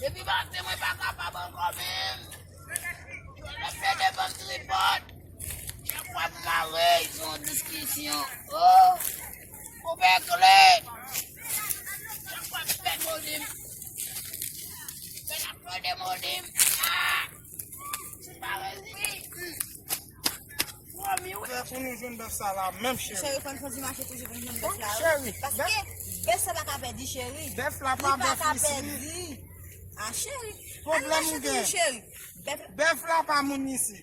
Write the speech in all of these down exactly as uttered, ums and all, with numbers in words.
Depi maten mwen pa kapab ankò menm. Yo lè plede ban m tripòt. Chak fwa m mare, se yon diskisyon. Oh! Koupè kle. Chak fwa m pèd modi m. Pèd ap plede modi m. Ah! Si m pa rezi. Fè pou nou jwenn bèf sa la menm, cheri. Cheri, fò n fè ti mache toujou pou n jwenn bèf la, wi. Cheri, paske bèf sa pa ka pèdi, cheri. Bèf la pa bèf isi. Ah, cheri. Pwoblèm ou gen? Cheri. Bèf la pa moun isi.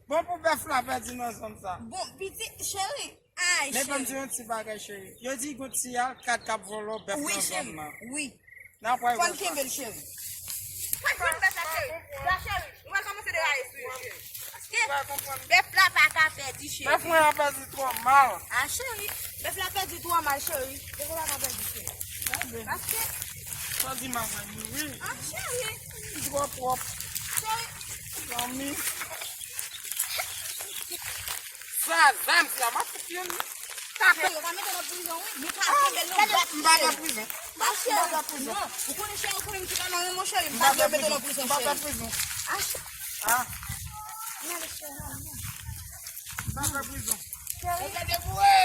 Bon pou bèf la pèdi nan zòn sa. Bon, pitit, cheri. Ay, cheri. Men ban m di yon ti bagay, cheri. Yo di gon ti alkad k ap vòlò bèf nan zòn nan. Wi, cheri. Wi. N ap wè. Fò n kenbe l, cheri. Pa jwenn bèf la, cheri. La, cheri, nou pral kòmanse deraye sou yo, cheri. Paske bèf la pa ka pèdi, cheri. Bèf mwen an pèdi twò mal. Ah, cheri, bèf la pèdi twò mal, cheri. Bèf la pa ka pèdi, cheri. Paske. Sa di m avè nou, wi. Ah, cheri. Twò pwòp. Cheri. Zanmi. Sa zam sa, m ap fout youn. Tape. Yo ka mete nan prizon, wi. Nou ka kenbe l, nou bat li, cheri. M pa nan prizon. M pa nan prizon. Non, ou konnen cheri, ou konnen m ti ka nan renmen cheri. M pa dwe mete nan prizon, cheri. M pa nan prizon. Ah, cheri. Ah. M pa nan prizon. Cheri. Ou ka deboure.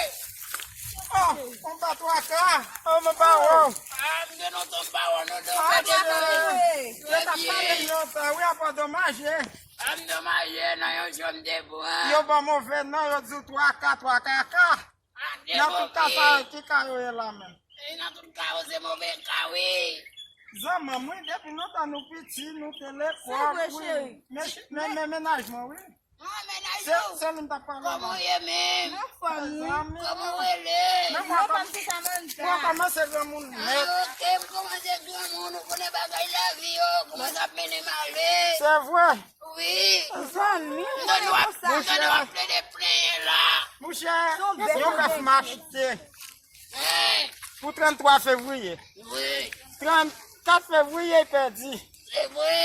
Oh, on ba twa ka. Oh, mon ba, oh. Ah, m te non ton ba, oh, non, non, ah, non, non. Yo t ap pale lontan, wi, apa domaje. Andomaje nan yon jòm de bwa. Yo ban move non, yo di w twa ka, twa ka ka. Nan tout ka sa yo, ki ka yo ye la menm? E nan tout ka yo, se move ka, wi. Zanmanm, wi, depi lontan nou piti, nou te lekòl, wi. Men, men, men mennaj mwen, wi. Ah, mennaj ou. Se, se li m t ap pale la. Kòman w ye menm? Anfòm, wi. Kòman w rele? Mwen kòmanse granmoun nèt. Ah, ok, m kòmanse granmoun, ou konnen bagay lavi yo, kòmanse ap mennen m ale. Se vre. Wi. Zanmi, m tande w ap, m tande w ap plede plenyen la. Monchè, yon bèf m achte pou tranntwa fevriye. Wi. Trannkat fevriye, l pèdi. Se vre.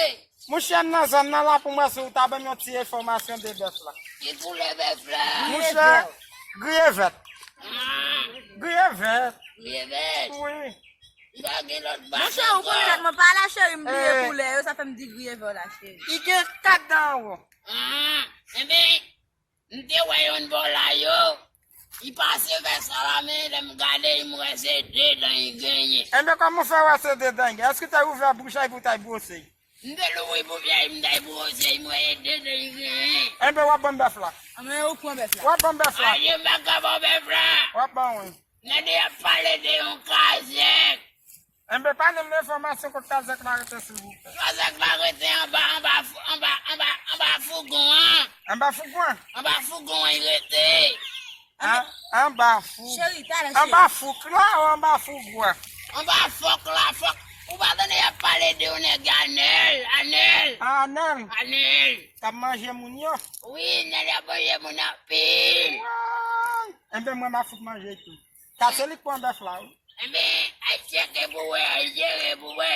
Monchè, m nan zòn nan la pou m wè si w ta ban m yon ti enfòmasyon de bèf la. Ki koulè bèf la? Monchè, griye vèt. Ah. Griye vèt. Griye vèt. Wi. Li pa gen lòt baz ankò. Monchè, ou konnen tèt mwen pa la, cheri, m bliye koulè yo, sa fè m di griye vè la, cheri. Li gen kat dan anwo. Ah, enben, m te wè yonn bò la yo. Li pase vè sa la, men lè m gade, m wè se de dan li genyen. Enben, kòman w fè wè se de dan li genyen? Èske w te ouvè bouch la epi w t al bwose? M te louvri bouch la, m t al bwose, m wè se de dan li genyen. Enben, w ap ban m bèf la. Anben, ou pran bèf la. W ap ban m bèf la. Aje, m pa ka ba w bèf la. W ap ban, wi. Nèg yo ap pale de yon kazèk. Enben, pa n enfòmasyon kot kazèk la rete, silvouplè. Kazèk la rete anba, anba, anba, anba, anba fougon an. Anba fougon an? Anba fougon an, li rete. An-, anba fou-, cheri, talè, cheri. Anba fouk la ou anba fougon an? Anba fòk la, fòk. Ou pa tande y ap pale de yon nèg Anèl, Anèl. Ah, Anèl. Anèl. K ap manje moun yo? Wi, Anèl ap manje moun anpil. Woy! Enben, mwen, m ap fout manje tou. Sa se li k pran bèf la, wi. Enben, al tcheke pou wè, al jere pou wè.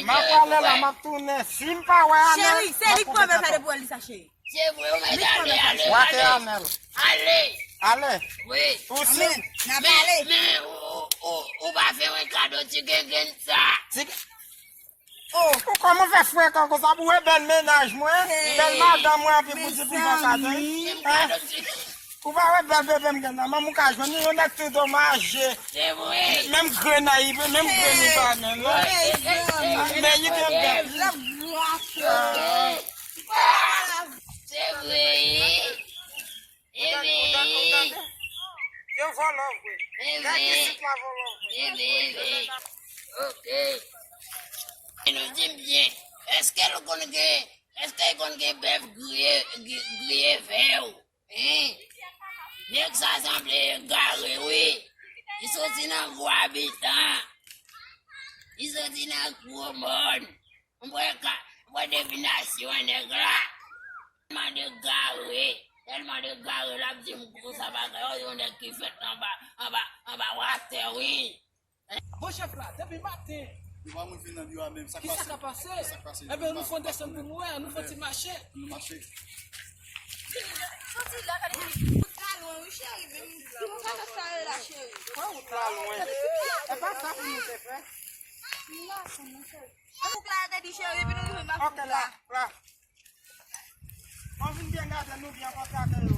M ap prale la, m ap tounen. Si m pa wè Anèl, cheri, se li k pran bèf la depi w wè li sa, cheri. Se vre, ou mèt ale, ale, ale. Anèl. Ale. Ale. Wi. Ou si. Men, men, ou, ou, ou, ou pa fè mwen kado ti grenn sa. Ti Oh, ou kòman fè frekan konsa pou wè bèl mennaj mwen, bèl madanm mwen, anpi pou di pou m fè sa, hein? Ou pa wè bèl bebe m gen nan, manman ou ka jwenn yon nèg tou domaje. Se vre. Menm grenn a li, menm grenn li pa gen, non? Men li gen bèl. Se vre. Ou tande, ou tande, ou tande? Yo vòlò vre. Nèg isit la vòlò vre. Ok. E nou di m byen, èske l konn gen, èske l konn gen bèf griye, gri-, griye vè w? Hein? Nèg sa sanble egare, wi. Li soti nan gwo abitan. Li soti nan gwo mòn. M wè ka, m wè devinasyon nèg la. Tèlman de gare, tèlman de gare, l ap di m konsa bagay, oh, yon nèg ki fèt anba, anba, anba watè, wi. Bon, chèf la, depi maten. Nou pa moun vin nan biwo a menm, sa k pase? Kisa k ap pase? Kisa k pase? Enben, nou fè yon desann pou nou wè, nou fè ti mache. Nou mache. Soti la, gade, wout la lwen, wi, cheri, men. Ki wout la lwen? E pa sa pou nou te fè. La, se mwen, cheri. Fouk la, te di cheri, epi nou rive nan fouk la. Ok, la, la. Bon, vin byen gade nou byen kontrake yo.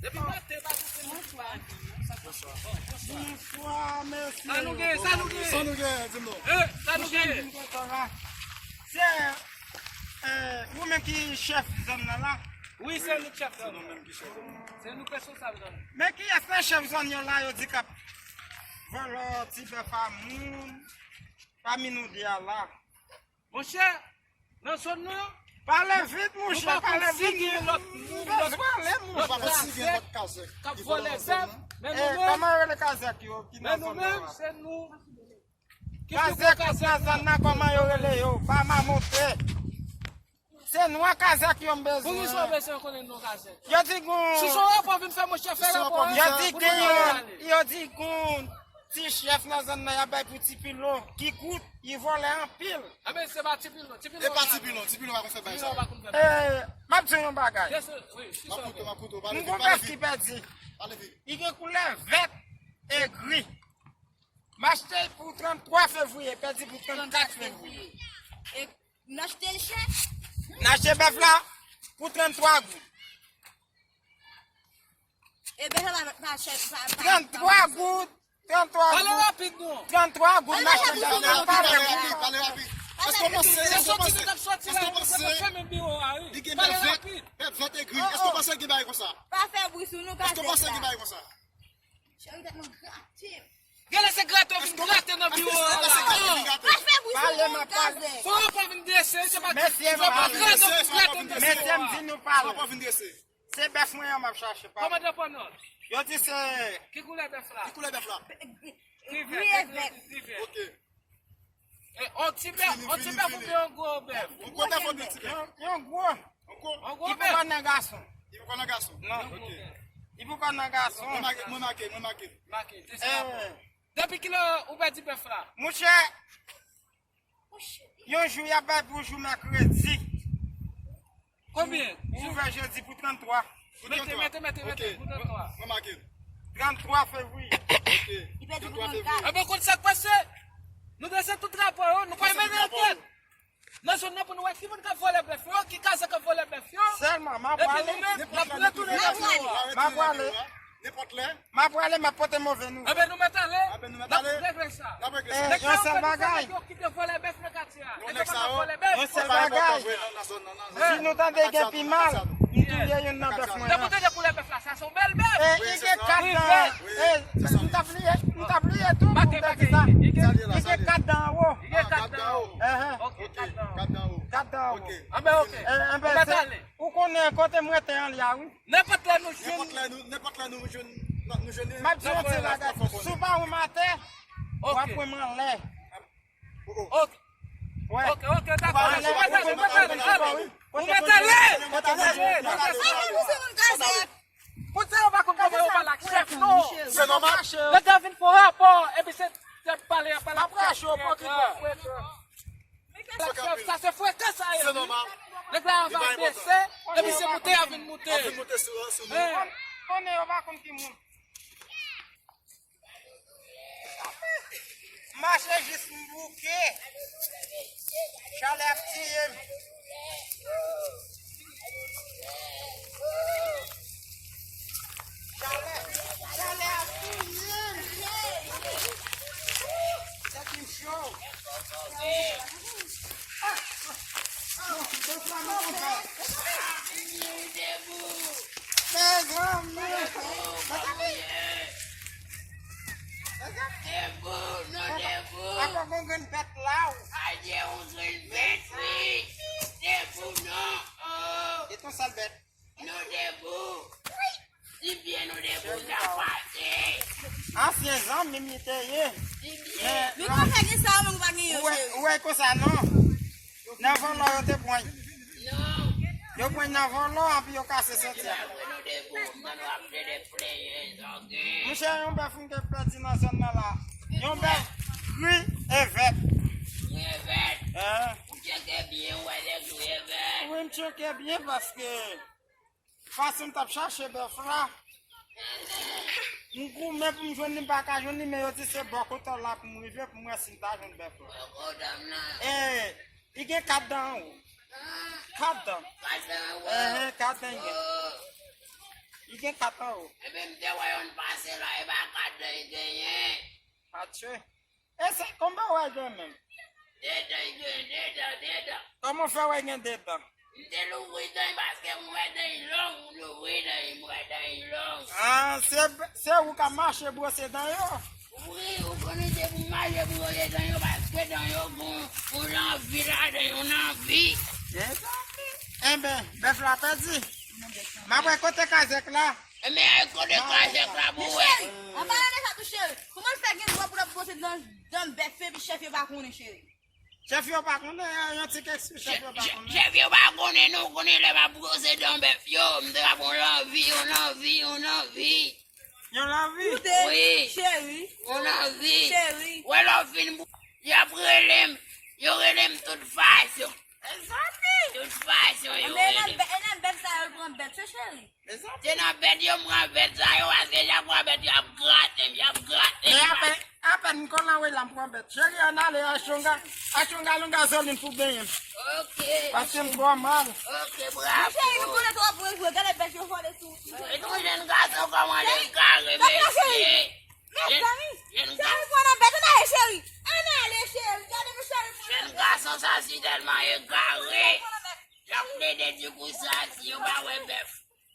Depi maten, pa koupe nou. Bonswa, mesye. Sa nou gen, sa nou gen? Sa nou gen, di m non. Eh, sa nou gen? Se, eh, ou menm ki chèf zòn nan la? Wi, se nou k chèf zòn nan. Se nou k responsab zòn nan. Men kiyès nan chèf zòn yo la, yo di k ap vòlò ti bèf a moun? Pami nou de a la. Monchè, nan zòn nou, pale vit, monchè, pale vit. M bezwen pale, monchè. Lòt kazèk k ap vòlè bèf, men nou menm, kòman yo rele kazèk yo ki nan zòn nan? Men nou menm, se nou ki pi gwo kazèk nan zòn nan, kòman yo rele yo? Pa mamonte. Se non kazèk yo m bezwen. Poukisa w bezwen konnen non kazèk? Yo di gon. Si se yon rapò vin fè, monchè, fè rapò a. Yo di gen yon, yo di gon ti chèf nan zòn nan y ap bay pou Ti Pilo ki kout, li vòlè anpil. Enben, se pa Ti Pilo. Ti Pilo. E pa Ti Pilo, Ti Pilo pa konn fè bay sa. Ti Pilo pa konn fè bay sa. Eh, m ap di w yon bagay. M ap koute w, m ap koute w. M gon bèf ki pèdi. Li gen koulè vèt e gri. M achte l pou tranntwa fevriye, pèdi pou trannkat fevriye. E n achte l chè? N achte bèf la pou tranntwa goud. E bèf la pa, pa chè, pa, pa, trannntwa goud, trannntwa goud. Pale rapid non. Trannntwa goud, n achte bèf la. Pale rapid, pale rapid. Èske w panse, èske w panse, èske w panse li gen bèf vèt, bèf vèt e gri? Èske w panse li gen bagay konsa? Pa fè bri sou nou, kazèk la. Èske w panse li gen bagay konsa? Cheri, tèt mwen grate m. Genlè se grate w vin grate nan biwo a la. Pa fè bri sou moun, kazèk. Fò w pa vin drese, se pa grate w vin grate nan biwo a. Mesye, m di nou pale. Se bèf mwen an m ap chache, pa. Kòmandan Pònòl. Yo di se. Ki koulè bèf la? Ki koulè bèf la? Gri e vèt. Ok. E, on ti bèf, on ti bèf oubyen on gwo bèf? On gwo bèf oubyen ti bèf? Yon, yon gwo. On gwo? On gwo bèf. Li poko nan gason. Li poko nan gason? Non. Ok. Li poko nan gason. Mwen make, mwen make, mwen make. Make, dezyèm rapò. Depi kilè ou pèdi bèf la? Monchè, yon jou y ap bay pou jou mèkredi. Konbyen? Ou ouvè jedi pou tranntwa. Mete, mete, mete, mete, pou tranntwa. Mwen make l. Tranntwa fevriye. Ok. Li pèdi pou tranntwa. Enben, w konn sa k pase? Nou drese tout rapò yo, nou pral mennen ankèt nan zòn nan pou nou wè ki moun k ap vòlè bèf yo, ki kazèk k ap vòlè bèf yo. Sèlman, m ap prale. Epi nou menm, n ap retounen nan biwo a. M ap prale. Nenpòt lè. M ap prale, m ap pote move nouvèl. Enben, nou mèt ale. Enben, nou mèt ale. N ap regle sa. N ap regle sa. Nèg sa yo, yon sèl bagay. Yo kite vòlè bèf nan katye a. Nèg yo pa ka vòlè bèf. Yon sèl bagay. Si nou tande gen pi mal, nou touye youn nan bèf mwen an. Depi w tande koulè bèf la, sa se yon bèl bèf. E, li gen kat dan. E, m t ap bliye, m t ap bliye tou pou m te di sa. Li gen kat dan anwo. Li gen kat dan anwo. Ok, kat dan anwo. Kat dan anwo. Enben, ok. Ou mèt ale. Ou konnen kote m rete an li a, wi. Nenpòt lè nou jwenn. Nenpòt lè nou, nenpòt lè nou jwenn, nou jwenn. M ap di yon ti bagay. Si w pa wè m atè, w ap wè m anlè. Ok. Ok, ok, dakò. Ou mèt ale, ou mèt ale. Ou mèt ale. Ou mèt ale. Pou sa yo pa konn kòman yo pale ak chèf, non. Se nòmal. Nèg la vin fè yon rapò, epi se tèt pale, y ap pale ak chèf. Sa se frekan sa ye. Se nòmal. Nèg la anba bese, epi se moute y ap vin moute. Y ap vin moute sou, sou nou. Konnen yo pa konn ki moun. M mache jis m bouke. Chalè ap tiye m. Chalè, chalè ap tiye m. Tèt m cho. Mezanmi. Debout, nou debout. Papa, gon grenn bèt la, wi. Adye, yon grenn bèt, wi. Debout, non. Oh. E ton sèl bèt. Nou debout. Wi. Si byen nou debout, n ap pase. Ansyen zanmi m li te ye. Si byen. Men, nou pa fè gen sa, ou menm ou pa gen yo, cheri. Ou wè konsa, non? Nan vòlò yo te pran. Non. Yo pran nan vòlò, anpi yo kase senti a. Nou debout, nou ap plede plenyen, ok. Monchè, yon bèf m te pèdi nan zòn nan la. Yon bèf gri e vèt. Gri e vèt. Hein? Ou tcheke byen, ou wè lè gri e vèt. Wi, m tcheke byen paske fason m t ap chache bèf la, M goumen pou m jwenn li, m pa ka jwenn li, men yo di se bò kote w la pou m rive, pou m wè si m ta jwenn bèf la. Bò kote m nan. E, li gen kat dan anwo. Ah, kat dan. Kat dan anwo. Enhen, kat dan li gen. Oh. Li gen kat anwo. Epi m te wè youn pase la, e pa kat dan li genyen. Atye. E se konbyen w wè l gen menm? De dan, de dan, de dan. Kòman w fè wè l gen de dan? M te louvri dan paske m wè dan long, m louvri dan, m wè dan long. Ah, se, se ou k ap mache bwose dan yo? Wi, ou konnen se pou m mache bwose dan yo paske dan yo gon, gon lanvi ladan yo, lanvi. Enben, bèf la pèdi. M ap wè kote kazèk la. Enben, kote kazèk la pou wè. Cheri, anba yon sa tou cheri. Kòman l fè gen dwa pou l ap bwose dan, dan bèf epi chèf yo pa konnen, cheri? Chèf yo pa konnen, yon ti keksyon, chèf yo pa konnen. Chèf yo pa konnen, non, konnen lè m ap bwose dan bèf yo, m te ap yon lanvi, yon lanvi, yon lanvi. Yon lanvi? Wi. Cheri. Yon lanvi. Cheri. Wè lè w fin bou-, y ap rele m, yo rele m tout fason. Mezanmi! Tout fason, yo rele m. E nan bèt sa yo l pran bèt yo, cheri? Se nan bèt yo m pran bèt sa yo, paske chak fwa bèt yo ap grate m, y ap grate m. Men apèn, apèn m konn anwe la m pran bèt. Cheri, ann ale, achte yon ga-, achte yon galon gazolin pou benyen m. Ok. Paske m twò mal. Ok, bravo. Cheri, nou konnen twò pou jwe, gade bèt yo vole sou ou. E tou jèn gason kòman l egare, mesye. Mezanmi, cheri, pran nan bèt, ann ale, cheri. Ann ale, cheri, gade pou cheri pran nan bèt. Jèn gason sa si tèlman egare. Y ap plede di kou sa si yo pa wè bèf.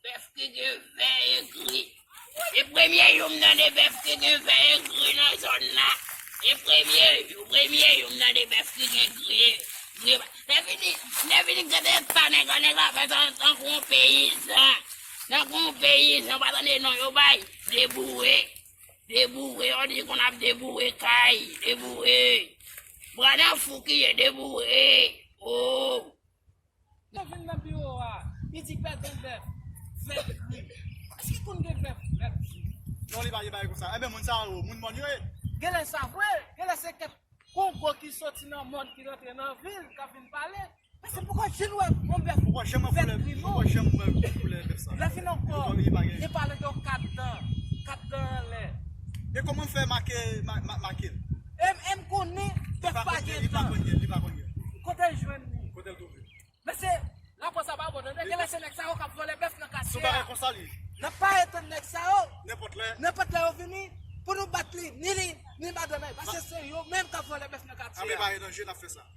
Bèf ki gen vè egri. E premye jou m tande bèf ki gen vè egri nan zòn la. E premye jou, premye jou m tande bèf ki gen gri, gri. Lè fini, lè fini gade pa nèg la, nèg la fè tan-, tankou yon peyizan. Tankou yon peyizan, pa tande non yo bay. Deboure. Deboure, yo di konn ap deboure kay. Deboure. Bra nan fou ki ye, deboure. Oh. Yo vin nan biwo a, li di pèdi yon bèf, vèt li. Èske konn gen bèf, vèt li? Non, li pa gen bagay konsa. Enben, moun sa yo, moun mòn yo ye. Genlè sa vre, genlè se kèk Kongo ki soti nan mòn ki rantre nan vil, k ap vin pale. Men se poko janm wè yon bèf vèt li, non. Poko janm wè koulè bèf sa. Lè fin ankò, li pale de kat dan, kat dan anlè. E kòman fè make, ma-, ma-, make l? E m, e m konnen bèf pa gen dan. Li pa konn gen, li pa konn gen. Kote l jwenn li? Kote l twouve? Mesye, rapò sa pa bon, tande. Genlè se nèg sa yo k ap vòlè bèf nan katye a. N ap pa retann nèg sa yo. Nenpòt lè. Nenpòt lè yo vini, pou nou bat li, ni li, ni madanm li. Paske se yo menm k ap vòlè bèf nan katye a. Anben, pa gen danje, n ap fè sa.